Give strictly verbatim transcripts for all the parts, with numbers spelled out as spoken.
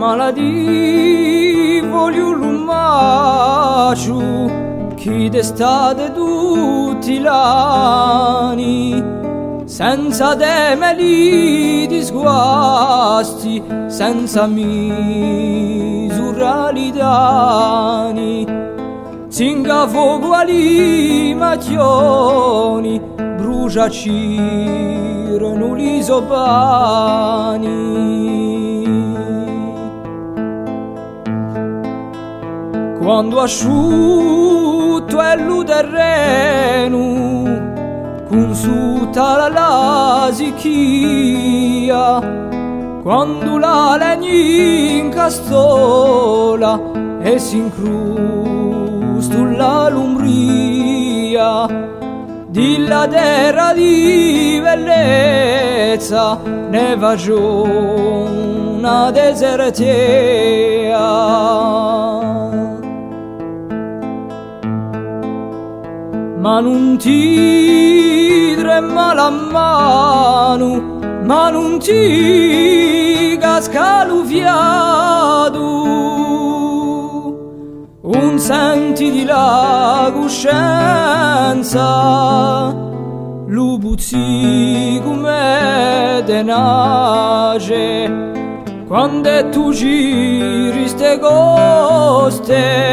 Maladivoli u lumacciu chì d'estate tutti l'anni, senza temeli disguasti, senza misurali danni, zinga focu à li maghjoni, brusgia ciranu li so pani. Quandu asciuttu hè lu terrenu, cunsulta la, la sicchia, quandu la legna incastola è s'incrusta la lumbria, di la terra di bellezza ne faci una desertea. Ma nun ti trema la manu, ma nun ti casca lu fiatu, un senti di la cuscenza, lu puzzicu mè tenace, quand'è tù giri ste coste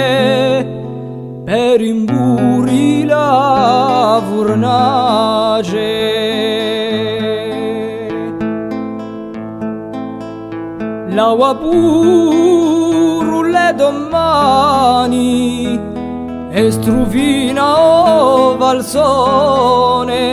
per imburi la furnace. Lava puru le to mani è strufina o falzone,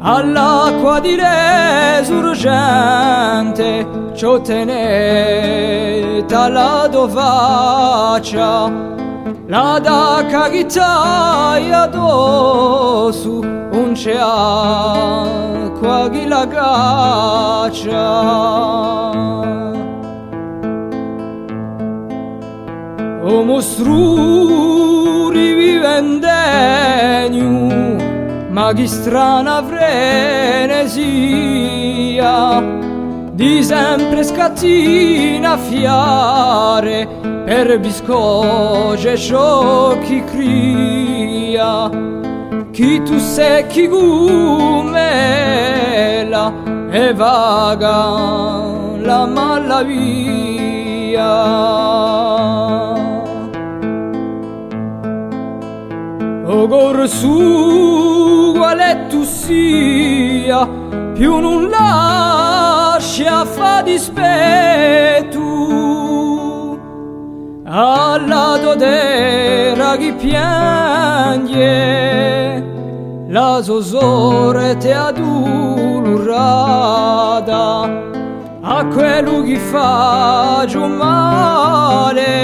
à l'acqua di le surgente, ciò tenete à la to faccia. La tacca chì t'hai addossu, ùn ci hè acqua chì la caccia. O mostru di vive indegnu, ma chì strana frenesia, di sempre scattina à fiare, per biscoce ciò chì cria, chì tù secchi cum'ella è vaga la mala via. O corsu quale tù sia, più nun lascia fà dispettu à la to terra chì pianghje la so sorte addulurata, à quellu chì face u male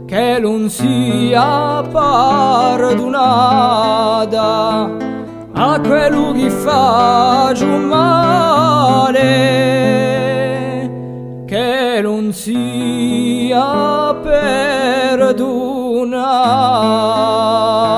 ch'ellu ùn sia pardunata, à quellu chì face u male ch'ellu ùn sia pardunata.